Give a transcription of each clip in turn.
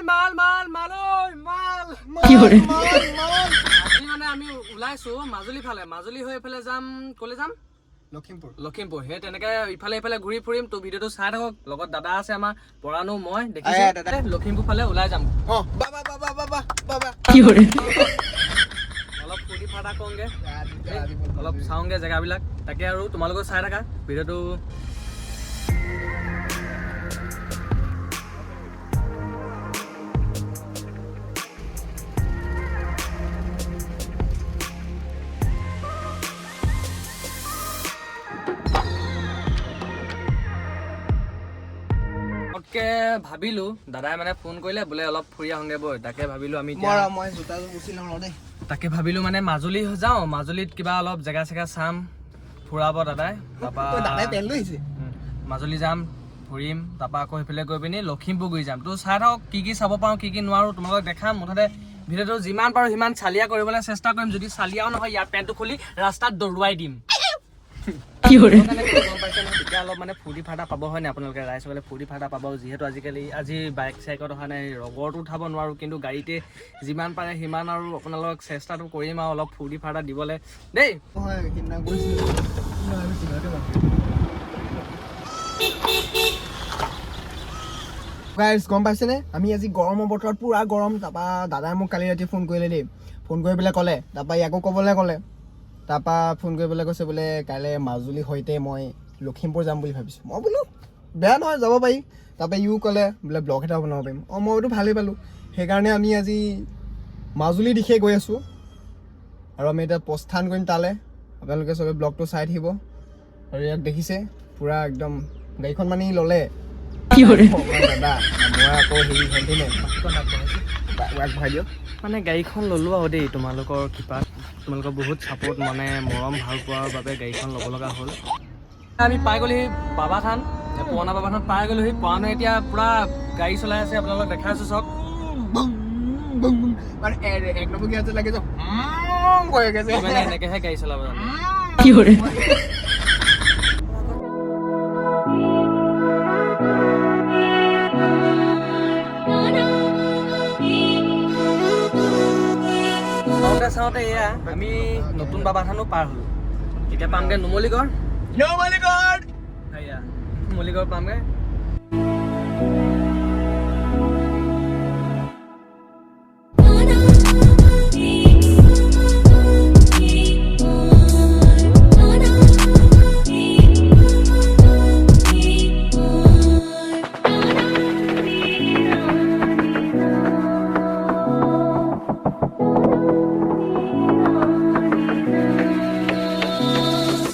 মাল মাল মাল ঐ মাল। আজি মানে আমি ওলাইছো মাজুলী ফালে, মাজুলী হৈ এইফালে যাম। ক'লে যাম? লখিমপুৰ। লখিমপুৰ। সেই তেনেকে ইফালে ইফালে ঘূৰি ফুৰিম। তো ভিডিঅ'টো চাই থাকক। লগত দাদা আছে আমাৰ পৰাণো, মই দেখিছে। আয়া, দাদা। লখিমপুৰ ফালে ওলাই যাম। অ, বাবা বাবা বাবা বাবা। অলপ ফূৰ্তি ফাৰ্তা কৰোঁগে, অলপ চাওঁগে জেগাবিলাক। তাকে আৰু তোমালোকেও চাই থাকা ভিডিঅ'টো। পটকে ভাবিলো, দাদাই মানে ফোন কৰিলে বোলে অলপ ফুৰি আহোঁগে বৈ। তাকে ভাবিলো আমি এতিয়া মই জোতাযোৰ গুচি লওঁ দেই। তাকে ভাবিলো মানে মাজুলী যাওঁ, মাজুলীত কিবা অলপ জেগা চেগা চাম, ফুৰাব দাদাই। তাৰপা দাদাই পেন লৈ আহিছে। মাজুলী যাম, ফুৰিম, তাৰপা আকৌ সেইফালে গৈ পিনি লখিমপুৰ গৈ যাম। তো চাই থাকক কি কি চাব পাৰোঁ, কি কি নোৱাৰোঁ তোমালোকক দেখাম। মুঠতে ভিডিঅ'টো যিমান পাৰোঁ সিমান চালিয়া কৰিবলৈ চেষ্টা কৰিম। যদি চালিয়াও নহয়, ইয়াৰ পেণ্টটো খুলি ৰাস্তাত দৌৰুৱাই দিম। কাৰণে গম পাইছে নহয়, তেতিয়া অলপ মানে ফূৰ্তি ফাৰ্তা পাব হয় নাই? আপোনালোকে ৰাইজসকলে ফূৰ্তি ফাৰ্তা পাব। যিহেতু আজিকালি আজি বাইক চাইকত অহা নাই, ৰগৰটো উঠাব নোৱাৰোঁ, কিন্তু গাড়ীতে যিমান পাৰে সিমান আৰু আপোনালোকক চেষ্টাটো কৰিম আৰু অলপ ফূৰ্তি ফাৰ্তা দিবলৈ দেই। হয়, সিদিনা গৈছিলো। গাইজ, গম পাইছেনে, আমি আজি গৰমৰ বতৰত পূৰা গৰম। তাৰপৰা দাদাই মোক কালি ৰাতি ফোন কৰিলে দেই। ফোন কৰি পেলাই ক'লে, তাৰপৰা ইয়াকো ক'বলৈ ক'লে। তাৰপৰা ফোন কৰি পেলাই কৈছে বোলে কাইলৈ মাজুলী সৈতে মই লখিমপুৰ যাম বুলি ভাবিছোঁ। মই বোলো বেয়া নহয়, যাব পাৰি। তাৰপৰা ইও ক'লে বোলে ব্লগ এটা বনাব পাৰিম। অঁ, মইতো ভালেই পালোঁ। সেইকাৰণে আমি আজি মাজুলী দিশে গৈ আছোঁ আৰু আমি এতিয়া প্ৰস্থান কৰিম তালৈ। আপোনালোকে চবে ব্লগটো চাই থাকিব। আৰু ইয়াক দেখিছে, পূৰা একদম গাড়ীখন মানে ই ল'লে দাদা, মই আকৌ হেৰি হেণ্ডিমেন আগবঢ়াই দিয়ক। মানে গাড়ীখন ল'লোঁ আৰু দেই, তোমালোকৰ কৃপাত, তোমালোকৰ বহুত ছাপোৰ্ট মানে মৰম ভাল পোৱাৰ বাবে গাড়ীখন ল'ব লগা হ'ল। আমি পাই গ'লোহি বাবাথান, পুৰণা বাবাথান পাই গ'লোহি। পুৰণা এতিয়া পূৰা গাড়ী চলাই আছে, আপোনালোকক দেখাই আছোঁ চাওক। মানে এক নম্বৰ গিয়াৰ লাগে যে কৰি গৈছে। মানে এনেকেহে গাড়ী চলাব জানে। চাওঁতে চাওঁতে এয়া আমি নতুন বাবাথানো পাৰ হ'লো। এতিয়া পামগৈ নুমলীগড়। নুমলীগড়। সেয়া নুমলীগড় পামগৈ।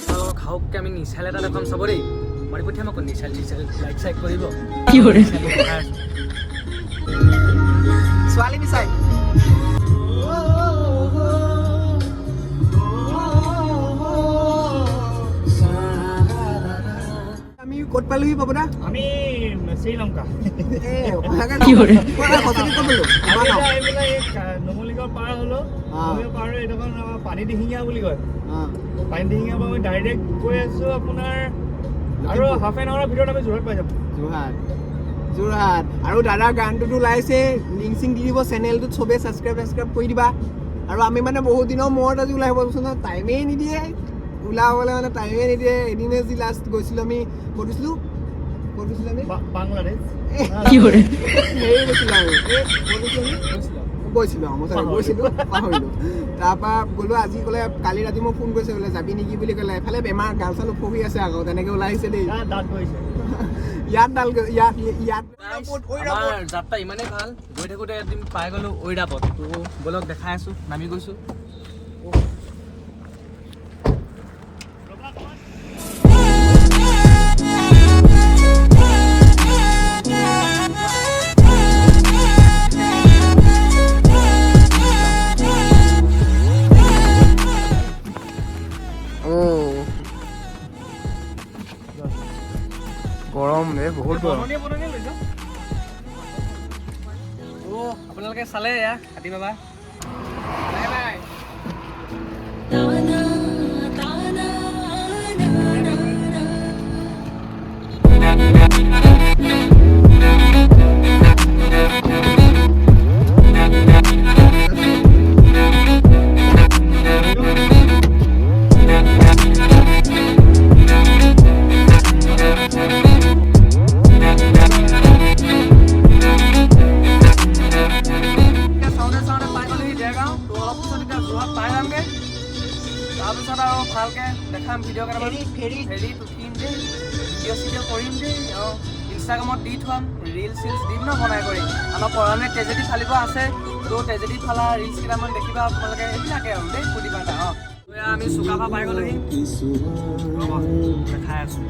আপোনালোকক খাওককে আমি নিচাল এটা দেখুৱাম, চাব দেই। মাৰি পঠিয়াম আকৌ, নিচাল চিচাল লাইক চাইক কৰিব। দেখাই আছোঁ। ছোৱালী বিচাৰি। আমি ক'ত পালোহি পাবদা? আমি শ্ৰীলংকা। সঁচাকে ক'ত পালো? আমি এতিয়া আহি পেলাই এই নুমলীগড় পাৰ হ'লো। নুমলীগড় পাৰ হৈ এইডোখৰ আমাৰ পানীদিহিঙীয়া বুলি কয়। পানীদিহিঙীয়াৰ পৰা আমি ডাইৰেক্ট গৈ আছোঁ আপোনাৰ আৰু হাফ এন আৱাৰৰ ভিতৰত আমি যোৰহাট পাই যাম। যোৰহাট, যোৰহাট। আৰু দাদাৰ গানটোতো ওলাইছে, লিংক চিংক দি দিব চেনেলটোত, চবেই ছাবস্ক্ৰাইব ছাবস্ক্ৰাইব কৰি দিবা। আৰু আমি মানে বহুত দিনৰ মূৰত আজি ওলাই আহিব ন, টাইমেই নিদিয়ে ওলাবলৈ, মানে টাইমেই নিদিয়ে। এদিনে যি লাষ্ট গৈছিলোঁ আমি, ক'ত গৈছিলোঁ, ক'ত গৈছিলোঁ আমি? বাংলাদেশ। হেৰি গৈছিলোঁ আৰু এই ক'ত গৈছিলোঁ আমি? গৈছিলোঁ আৰু মই চাগে গৈছিলোঁ, পাহৰিলোঁ। তাৰপৰা গ'লোঁ আজি। ক'লে কালি ৰাতি মোক ফোন কৰিছে বোলে যাবি নেকি বুলি ক'লে। এফালে বেমাৰ, গাল চাল ওফৰি আছে, আকৌ তেনেকৈ ওলাই আহিছে দেই। দাঁত গৈছে। ইয়াত ডাল ইয়াত ইয়াত। আমাৰ যাত্ৰা ইমানেই ভাল, গৈ থাকোঁতে এদিন পাই গ'লো ঐৰাপথ। তো ব'লক দেখাই আছোঁ, নামি গৈছোঁ। গৰম ৰে, বহুত গৰম। বননীয়ে বননীয়ে লৈ যাওঁ। অ' আপোনালোকে চালে এয়া হাতী বাবা। Bye bye. ভিডিঅ' কেইটামান। ফেৰীত উঠিম দেই, ভিডিঅ' চিডিঅ' কৰিম দেই। অঁ, ইনষ্টাগ্ৰামত দি থ'ম, ৰিলচ চিলছ দিম ন বনাই কৰি। আমাৰ পৰাণে ট্ৰেজেডি ফালিব আছে, ত' ট্ৰেজেডি ফালা ৰিলচ কেইটামান দেখিবা আপোনালোকে। এইবিলাকে আৰু দেই, ফূৰ্তি ফাৰ্তা। অঁ, এয়া আমি চুকাফা পাই গ'লোহি, ৰ'ব দেখাই আছোঁ।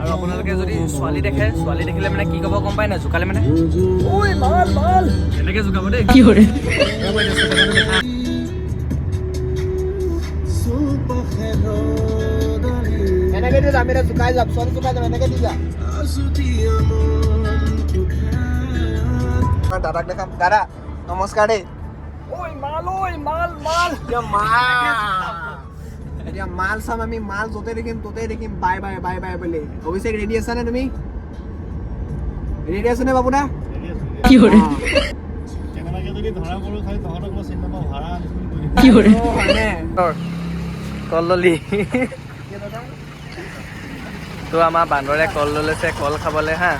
আৰু আপোনালোকে যদি ছোৱালী দেখে, ছোৱালী দেখিলে মানে কি ক'ব গম পাই নাই? জোকালে মানে ঐ মাল মাল এনেকে জোকাব দেই। কি কৰে দেখা। এনেকে দি যাম, এতিয়া জোকাই যাম, ছোৱালী জোকাই যাম, এনেকে দি যাম। দাদাক দেখাম। দাদা নমস্কাৰ দেই। ঐ মাল, ঐ মাল মাল। এতিয়া মাল, এতিয়া মাল চাম আমি। মাল য'তে দেখিম ত'তে দেখিম বাই বাই বাই বাই বুলি। অভিষেক, ৰেডি আছানে তুমি? ৰেডি আছেনে বাবুদা? কি কৰে? কেনেবাকে যদি ধৰা পৰো, খালি তহঁতক মই চিনি নাপাওঁ, ভাড়া আনিছো বুলি কৈ দিম। কি কৰে? অ, হয়নে? কল ললি তো? আমাৰ বান্দৰে কল লৈ লৈছে কল খাবলৈ। হা,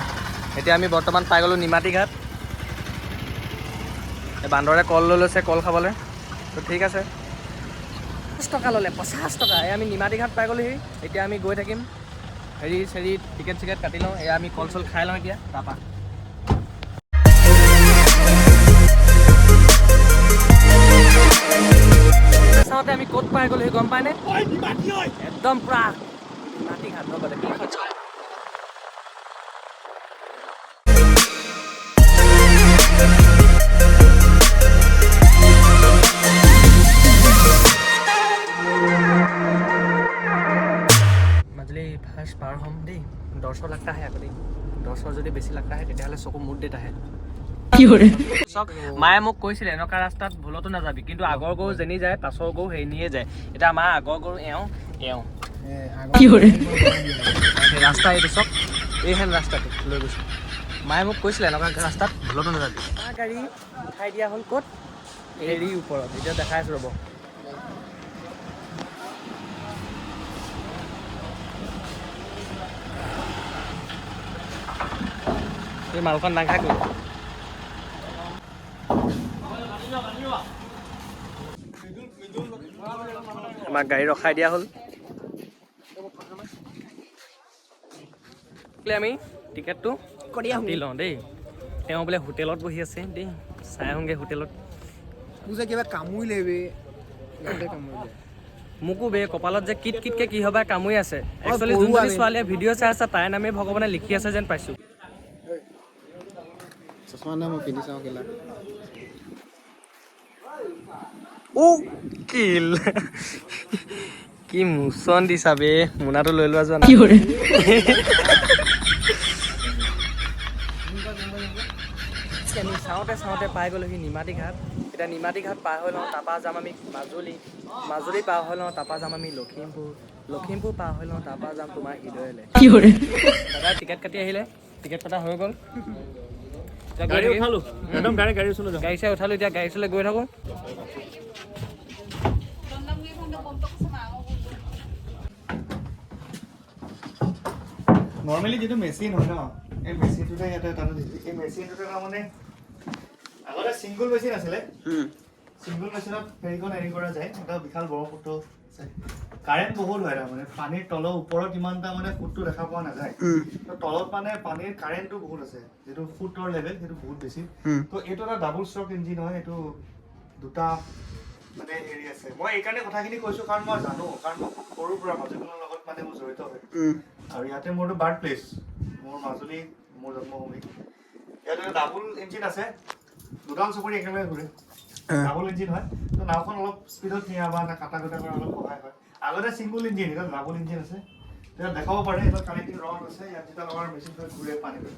এতিয়া আমি বৰ্তমান পাই গ'লোঁ নিমাতী ঘাট। এই বান্দৰে কল লৈ লৈছে কল খাবলৈ। তো ঠিক আছে, 50 টকা ল'লে, 50 টকা। এই আমি নিমাতী ঘাট পাই গ'লোহি। এতিয়া আমি গৈ থাকিম। হেৰি চেৰি টিকেট চিকেট কাটি লওঁ। এয়া আমি কল চল খাই লওঁ এতিয়া তাৰপা। চাওঁতে আমি ক'ত পাই গ'লোহি গম পাইনে? একদম পুৰা নিমাতী ঘাট। ৰ'ব, দেখিম। মাজুলী ফাৰ্ষ্ট পাৰ হ'ম দেই। দৰ্শৰ লাগতা আহে আকৌ দেই। দৰ্শৰ যদি বেছি লাগতা আহে, তেতিয়াহ'লে চকু মুদ দেত আহে। চাওক, মায়ে মোক কৈছিলে এনেকুৱা ৰাস্তাত ভুলতো নাযাবি, কিন্তু আগৰ গৰু যেনি যায় পাছৰ গৰু সেইনিয়ে যায়। এতিয়া আমাৰ আগৰ গৰু এওঁ এওঁ সেই ৰাস্তা এইটো চাওক, এইহেন ৰাস্তাটো লৈ গৈছোঁ। মায়ে মোক কৈছিলে এনেকুৱা ৰাস্তাত ভুলতো নাযাবি। আমাৰ গাড়ী উঠাই দিয়া হ'ল ক'ত? হেৰি ওপৰত। এতিয়া দেখাই আছোঁ, ৰ'ব। এই মালখন দাং খাই গ'ল। আমাক গাড়ী ৰখাই দিয়া হ'ল। বোলে আমি টিকেটটো কৰি আহোঁ। কাটি লওঁ দেই। তেওঁ বোলে হোটেলত বহি আছে দেই, চাই আহোঁগৈ হোটেলত। মোক যে কিবা কামুৰিলে বে, ইয়াতে কামুৰিলে। মোকো বে কপালত যে কিট কিটকে কি হবা কামুৰি আছে। একচুৱেলি পৰুৱা যোনজনী বে। ছোৱালীয়ে ভিডিঅ' চাই আছে, তাইৰ নামেই ভগৱানে লিখি আছে যেন পাইছোঁ। চশমা নাই, মই পিন্ধি চাওঁ কেলা। অ' কিল, কি মোচন দিছা বে। মোনাটো লৈ লোৱা, যোৱা। কি আমি চাওঁতে চাওঁতে পাই গ'লোহি নিমাতী ঘাট। এতিয়া নিমাতী ঘাট পাৰ হৈ লওঁ, তাৰপৰা যাম আমি মাজুলী। মাজুলী পাৰ হৈ লওঁ, তাৰপৰা যাম আমি লখিমপুৰ। লখিমপুৰ পাৰ হৈ লওঁ, তাৰপৰা যাম তোমাৰ হৃদয়লৈ। দাদা টিকেট কাটি আহিলে, টিকেট কটা হৈ গ'ল। এতিয়া গৈ গাড়ী থাকিম। উঠালো, একদম ডাইৰেক্ট গাড়ী ওচৰলৈ যাম। গাড়ী চাড়ী উঠালো, এতিয়া গাড়ী চলাই গৈ থাকোঁ। নৰ্মেলি যিটো মেচিন হয় ন, এই মেচিনটোতে ইয়াতে তাতে দিছে। এই মেচিনটোতে তাৰমানে আগতে ছিংগল মেচিন আছিলে। ছিংগল মেচিনত ফেৰীখন হেৰি কৰা যায়। এটা বিশাল ব্ৰহ্মপুত্ৰ আছে, কাৰেণ্ট বহুত হয়, তাৰমানে পানীৰ তলৰ ওপৰত ইমান এটা মানে সোঁতটো দেখা পোৱা নাযায়। তো তলত মানে পানীৰ কাৰেণ্টটো বহুত আছে, যিটো সোঁতৰ লেভেল সেইটো বহুত বেছি। তো এইটো এটা ডাবল ষ্ট্ৰক ইঞ্জিন হয়। এইটো দুটা মানে হেৰি আছে। মই এইকাৰণে কথাখিনি কৈছোঁ কাৰণ মই জানো, কাৰণ মই খুব সৰুৰ পৰা মাজুলীখনৰ লগত মানে মোৰ জড়িত হয় আৰু ইয়াতে মোৰতো বাৰ্থ প্লেচ, মোৰ মাজুলী মোৰ জন্মভূমি। ইয়াত এটা ডাবল ইঞ্জিন আছে, দুডাল চকৰি একেলগে ঘূৰে, ডাবল ইঞ্জিন হয়। তো নাওখন অলপ স্পীডত নিয়া বা কাটা কুটা কৰা অলপ সহায় হয়। আগতে ছিংগল ইঞ্জিন, এতিয়া ডাবল ইঞ্জিন আছে। তেতিয়া দেখাব পাৰে, এটা কানেক্টিং ৰড আছে ইয়াত, যেতিয়া আমাৰ মেচিনটো ঘূৰে পানীটো।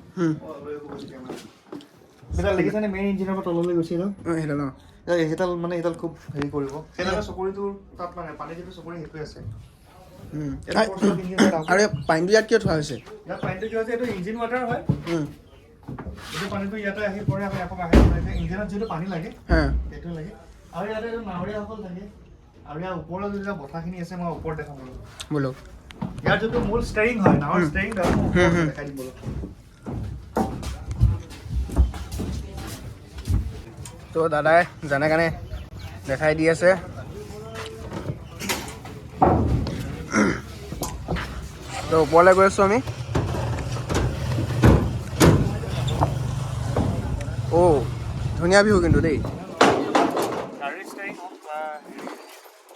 অ, লৈ আহিব গৈছে কেমেৰা। সেইডাল দেখিছেনে? মেইন ইঞ্জিনৰ পৰা তললৈ গৈছে এইডাল। সেইটো ন। সেইডাল মানে সেইডাল খুব হেৰি কৰিব। সেইডাল চকৰিটোৰ তাত মানে পানী যিটো চকৰি সেইটোৱে আছে। এইটো four stroke engine হয় ডাঙৰ। আৰু এই পানীটো ইয়াত কিয় থোৱা হৈছে? ইয়াত পানীটো কি হৈছে, এইটো ইঞ্জিন ৱাটাৰ হয়। এইটো পানীটো ইয়াতে আহি পৰে, আকৌ ইয়াৰ পৰা বাহিৰত ওলাই যায়। ইঞ্জিনত যিটো পানী লাগে হা। সেইটো লাগে। আৰু ইয়াতে এইটো নাৱৰীয়াসকল থাকে। আৰু ইয়াৰ ওপৰত যিবিলাক বঠাখিনি আছে, মই ওপৰত দেখাম বোলো। ব'লক। ইয়াৰ যিটো মূল ষ্টেৰিং হয়, নাৱৰ ষ্টেৰিং, মই ওপৰত দেখাই দিম বোলো। তো দাদাই জানে কাৰণে দেখাই দি আছে। তো ওপৰলৈ গৈ আছোঁ আমি। অ' ধুনীয়া ভিউ কিন্তু দেই। গাড়ীৰ ষ্টেৰিং হওক বা হেৰি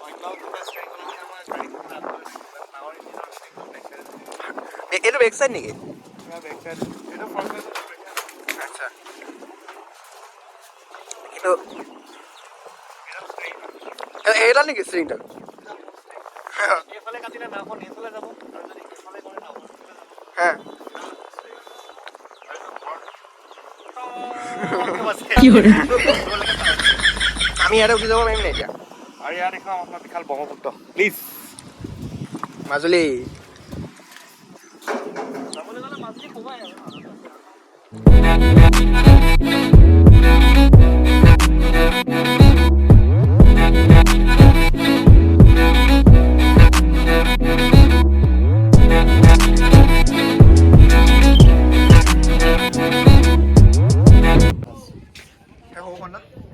অন্য কিবা ষ্টেৰিং হ'লে মানে আমাৰ গাড়ীখন আগলৈ ডাঙৰ ইঞ্জিনৰ ষ্টেৰিংখন বেক চাইড। এইটো বেক চাইড নেকি? বেক চাইড, এইটো ফ্ৰণ্ট চাইড, বেক চাইড। আচ্ছা, কিন্তু এইডাল ষ্টেৰিং। এইডাল নেকি ষ্টেৰিংডাল? এইফালে কাটিলে নাওখন এইফালে যাব আৰু যদি এইফালে কৰে নাওখন এইফালে যাব। হা। কি? আমি ইয়াতে উঠি যাব পাৰিম নে এতিয়া? আৰু ইয়াত এখন আপোনাৰ বিশাল ব্ৰহ্মপুত্ৰ প্লিজ। মাজুলী। যাবলৈ গ'লে মাজুলী সোমাই আৰু।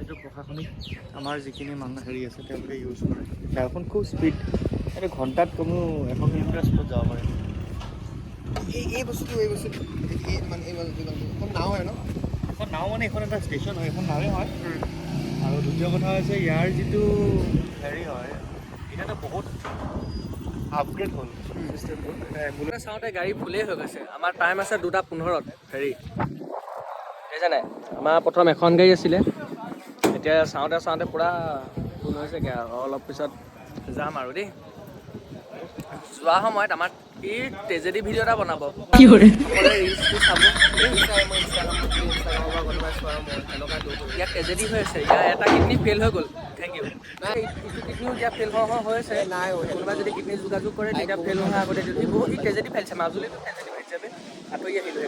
এইটো প্ৰশাসনিক, আমাৰ যিখিনি মানুহ হেৰি আছে তেওঁলোকে ইউজ কৰে। নাওখন খুব স্পীড, এইটো ঘণ্টাত কমেও 100 কিলোমিটাৰ স্পীডত যাব পাৰে। এই বস্তুটো এই মানে এই এখন নাও হয় ন? এখন নাও মানে এইখন এটা ষ্টেচন হয়, এখন নাৱেই হয়। আৰু দ্বিতীয় কথা হৈছে ইয়াৰ যিটো হেৰি হয়, এতিয়াতো বহুত আপগ্ৰেড হ'ল চিষ্টেমটো। চাওঁতে গাড়ী ফুলেই হৈ গৈছে। আমাৰ টাইম আছে 2:15ত হেৰি দেখিছে নাই? আমাৰ প্ৰথম এখন গাড়ী আছিলে, এতিয়া চাওঁতে চাওঁতে পূৰা ফুল হৈছেগৈ আৰু অলপ পিছত যাম আৰু দেই। যোৱা সময়ত আমাৰ ই ট্ৰেজেডি ভিডিঅ' এটা বনাব, সকলোৱে ৰিলচটো চাব। ইয়াত ট্ৰেজেডি হৈ আছে। ইয়াৰ এটা কিডনী ফেইল হৈ গ'ল, thank U. নাই, ইটো কিডনীও এতিয়া ফেইল হোৱা হোৱা হৈ আছে। নাই। কোনোবাই যদি কিডনী যোগাযোগ কৰে, তেতিয়া ফেইল হোৱাৰ আগতে যদি বহুত ই ট্ৰেজেডি ফেলছে, মাজুলীতো ট্ৰেজেডি ফেলছে, আঁতৰি আহিলোঁ।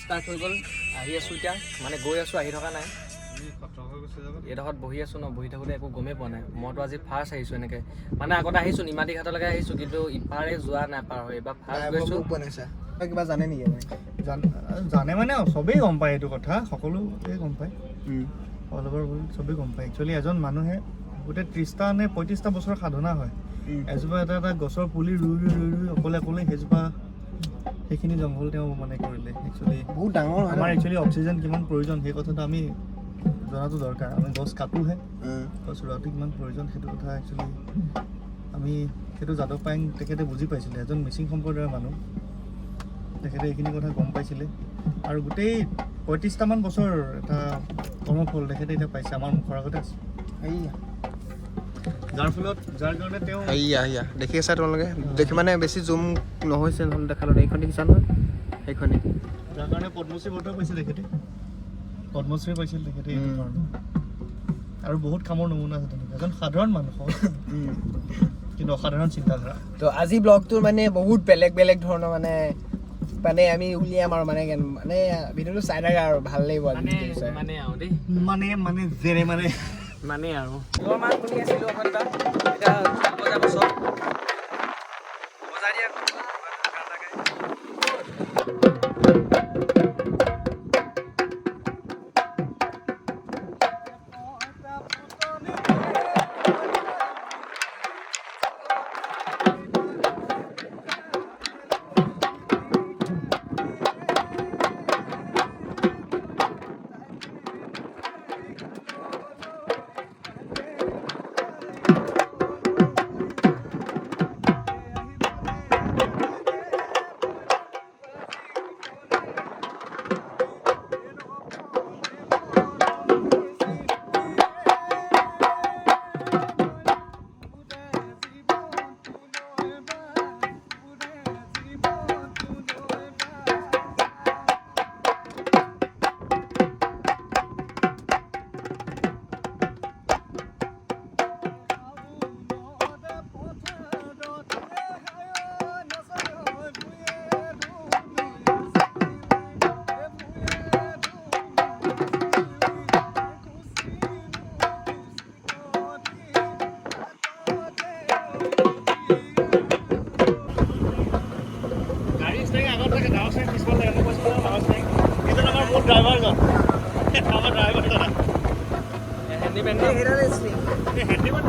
ষ্টাৰ্ট হৈ গ'ল। আহি আছোঁ এতিয়া, মানে গৈ আছোঁ, আহি থকা নাই। এইডোখৰত বহি আছোঁ ন, বহি থাকোঁতে একো গমেই পোৱা নাই। মইতো আজি ফাৰ্ষ্ট আহিছোঁ এনেকৈ, মানে আগতে আহিছোঁ, নিমাতী ঘাটলৈকে আহিছোঁ, কিন্তু ইপাৰে যোৱা নাই, পাৰ হৈ। এইবাৰ ফাৰ্ষ্ট গৈছোঁ। বনাইছা কিবা জানে নেকি আপুনি? জানে মানে চবেই গম পায় এইটো কথা, সকলোৱে গম পায়। অল অভাৰ ৱৰ্ল্ড চবেই গম পায়। একচুৱেলি এজন মানুহে গোটেই 30টা নে 35টা বছৰ সাধনা হয়। এজোপা এটা এটা গছৰ পুলি ৰুই ৰুই ৰুই ৰুই অকলে অকলে সেইজোপা সেইখিনি জংঘল তেওঁ মানে কৰিলে একচুৱেলি। বহুত ডাঙৰ হয় ন? আমাৰ একচুৱেলি অক্সিজেন কিমান প্ৰয়োজন সেই কথাটো আমি জনাটো দৰকাৰ। আমি গছ কাটোহে, গছ ৰোৱাটো কিমান প্ৰয়োজন সেইটো কথা একচুৱেলি আমি সেইটো যাদৱ পায়েং তেখেতে বুজি পাইছিলে। এজন মিচিং সম্প্ৰদায়ৰ মানুহ, তেখেতে এইখিনি কথা গম পাইছিলে আৰু গোটেই 35টামান বছৰ এটা কৰ্মফল তেখেতে এতিয়া পাইছে, আমাৰ মুখৰ আগতে আছে। এইয়া। যাৰ ফলত, যাৰ কাৰণে তেওঁ এইয়া, এইয়া দেখি আছা তোমালোকে? দেখি মানে বেছি জুম নহৈছে, নহ'লে দেখালো। এইখন দেখিছা নহয়, সেইখনেই। যাৰ কাৰণে পদ্মশ্ৰী বঁটাও পাইছিল তেখেতে, পদ্মশ্ৰী পাইছিল তেখেতে এইটো কাৰণে। আৰু বহুত কামৰ নমুনা আছে তেনেকুৱা। এজন সাধাৰণ মানুহ, সহজ কিন্তু অসাধাৰণ চিন্তাধাৰা। তো আজি ব্লগটোৰ মানে বহুত বেলেগ বেলেগ ধৰণৰ মানে মানে আমি উলিয়াম আৰু মানে মানে ভিডিঅ'টো চাই থাকা আৰু ভাল লাগিব আজি মানে ভিডিঅ'টো চাই। মানে আৰু দেই। মানে মানে যেনে মানে মানে আৰু ঢোলৰ মাত শুনি আছিলোঁ অথনিপা, এতিয়া ঢোল বজাব চব বজাই দিয়া। গান এটা গাই। গাড়ী ষ্টেৰিং আগত থাকে, ডাঙৰ ষ্টেৰিং পিছফালে থাকে। মই কৈছোঁ নহয়, ডাঙৰ ষ্টেৰিং এইজন আমাৰ মোৰ ড্ৰাইভাৰজন, আমাৰ ড্ৰাইভাৰজন। হেণ্ডিমেন। হেণ্ডিমেন।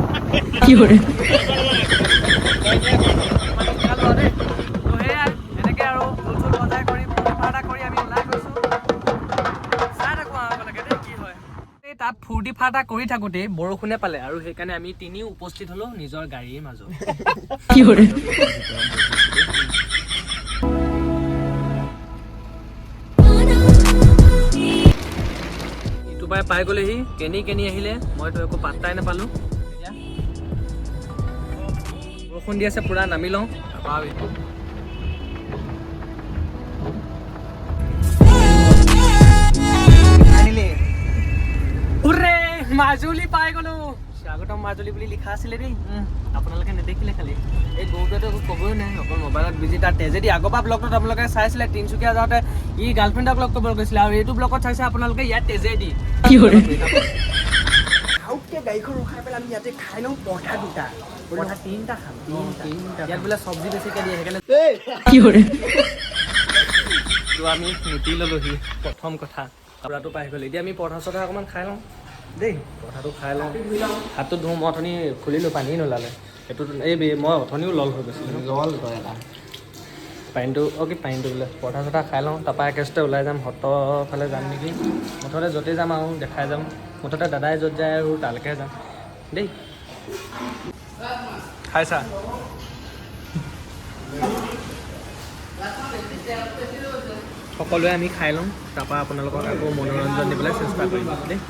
তাত ফূৰ্তি ফাৰ্তা কৰি থাকোঁতেই বৰষুণে পালে আৰু সেইকাৰণে আমি তিনিও উপস্থিত হ'লো নিজৰ গাড়ীৰ মাজত। ইটো পাই পাই গ'লেহি, কেনি কেনি আহিলে মইতো একো পাত্তাই নাপালোঁ। এতিয়া বৰষুণ দি আছে পূৰা, নামি লওঁ তাৰপৰা হুৰে, মাজুলী পাই গ'লো। স্বাগতম মাজুলী বুলি লিখা আছিলে দেই, আপোনালোকে নেদেখিলে খালি। এই গৰুটোৱেতো একো ক'বই নাই, অকল মোবাইলত বিজি। তাৰ ট্ৰেজেডি আগৰ পৰা ব্লগটোত আপোনালোকে চাইছিলে, তিনিচুকীয়া যাওঁতে ই গাৰ্লফ্ৰেণ্ডক লগ কৰিব গৈছিলে, আৰু এইটো ব্লগত চাইছে আপোনালোকে ইয়াত ট্ৰেজেডি। খাওঁতে গাড়ীখন ৰখাই পেলাই আমি ইয়াতে খাই লওঁ পৰঠা দুটা। পৰঠা তিনিটা খাম, তিনিটা। ইয়াত বোলে চব্জি বেছিকৈ দিয়ে, সেইকাৰণে তো আমি ৰুটি ল'লোহি। প্ৰথম কথা পৰাটো পাই গ'ল। এতিয়া আমি পৰঠা চৰঠা অকণমান খাই লওঁ দেই, পৰঠাটো খাই লওঁ, হাতটো ধুওঁ। মই অথনি খুলিলোঁ, পানী নোলালে। সেইটো এই মই অথনিও লল হৈ গৈছিলোঁ। জল তই এটা। পানীটো, অ' কি পানীটো বোলে, পৰঠা চৰঠা খাই লওঁ, তাৰপৰা একেচতে ওলাই যাম, সত্ৰৰ ফালে যাম নেকি। মুঠতে য'তেই যাম আৰু দেখাই যাম। মুঠতে দাদাই য'ত যায় আৰু তালৈকে যাম দেই। খাইছা? সকলোৱে আমি খাই লওঁ, তাৰপৰা আপোনালোকক আকৌ মনোৰঞ্জন দিবলৈ চেষ্টা কৰিম দেই।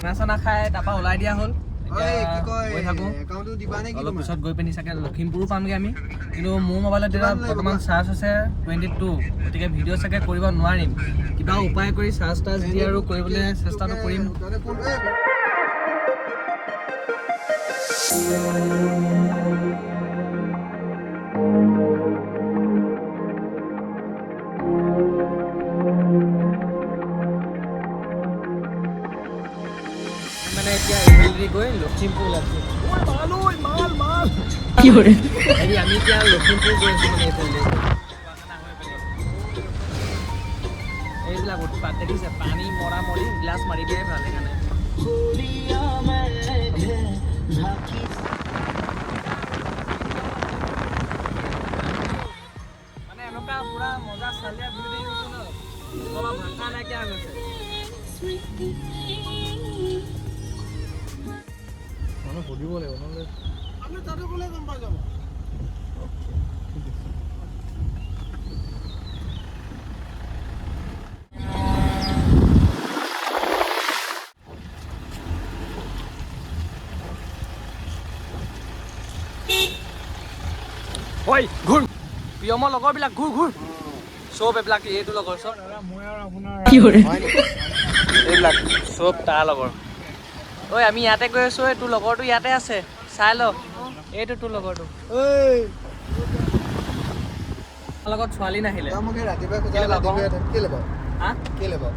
খানা চানা খাই তাৰপৰা ওলাই দিয়া হ'ল। এতিয়া গৈ থাকোঁ। একাউণ্টটো দিবা নে? অলপ পিছত গৈ পিনি চাগে লখিমপুৰো পামগৈ আমি। কিন্তু মোৰ মোবাইলত এতিয়া বৰ্তমান চাৰ্জ আছে 22, গতিকে ভিডিঅ' চাগে কৰিব নোৱাৰিম। কিবা উপায় কৰি চাৰ্জ তাৰ্জ দি আৰু কৰিবলৈ চেষ্টাটো কৰিম। মানে এতিয়া এইফালেদি গৈ লখিমপুৰ ওলাইছোঁ। হেৰি, আমি এতিয়া লখিমপুৰ গৈ আছোঁ। মানে এইফালেদি এইবিলাক উৎপাত দেখিছে, পানী মৰা মৰি গ্লাছ মাৰি দিয়াই ভাল সেইকাৰণে। মানে এনেকুৱা পুৰা মজা চালিয়া ভিউ দেখি গৈছো ন, ক'বা ভাষা নাইকিয়া হৈ গৈছে। মানুহ সুধিব লাগিব নহ'লে। আমি তাতে গ'লে গম পাই যাব। ঐ ঘূৰ, প্ৰিয়মৰ লগৰবিলাক ঘূৰ ঘূৰ, চব এইবিলাক এইটো লগৰ চব। মই আৰু আপোনাৰ এইবিলাক চব তাৰ লগৰ। ঐ, আমি ইয়াতে গৈ আছো। ঐ, তোৰ লগৰটো ইয়াতে আছে, চাই ল। এইটো তোৰ লগৰটো। ঐ। আমাৰ লগত ছোৱালী নাহিলে। তই মোক এই ৰাতিপুৱাই খোজা কেলে বাৰু? ৰাতিপুৱাই কেলে বাৰু? হা? কেলে বাৰু?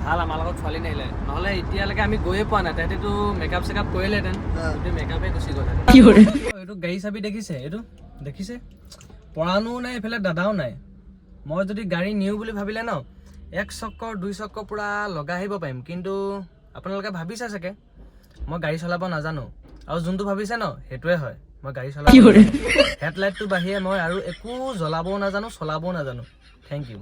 ভাল, আমাৰ লগত ছোৱালী নাহিলে, নহ'লে এতিয়ালৈকে আমি গৈয়ে পোৱা নাই। তেহেঁতিতো মেকআপ চেকআপ কৰিলেহেঁতেন, গোটেই মেকআপে গুচি গ'লহেঁতেন। এইটো গাড়ী চাবি দেখিছে? এইটো দেখিছে? পৰাণো নাই, এইফালে দাদাও নাই। মই যদি গাড়ী নিওঁ বুলি ভাবিলে ন, এক চক্কৰ দুই চক্কৰ পূৰা লগাই আহিব পাৰিম। কিন্তু আপোনালোকে ভাবিছে চাগে মই গাড়ী চলাব নাজানো, আৰু যোনটো ভাবিছে ন সেইটোৱে হয়। মই গাড়ী চলাব, হেডলাইটটো বাহিৰে মই আৰু একো জ্বলাবও নাজানো, চলাবও নাজানো। Thank U.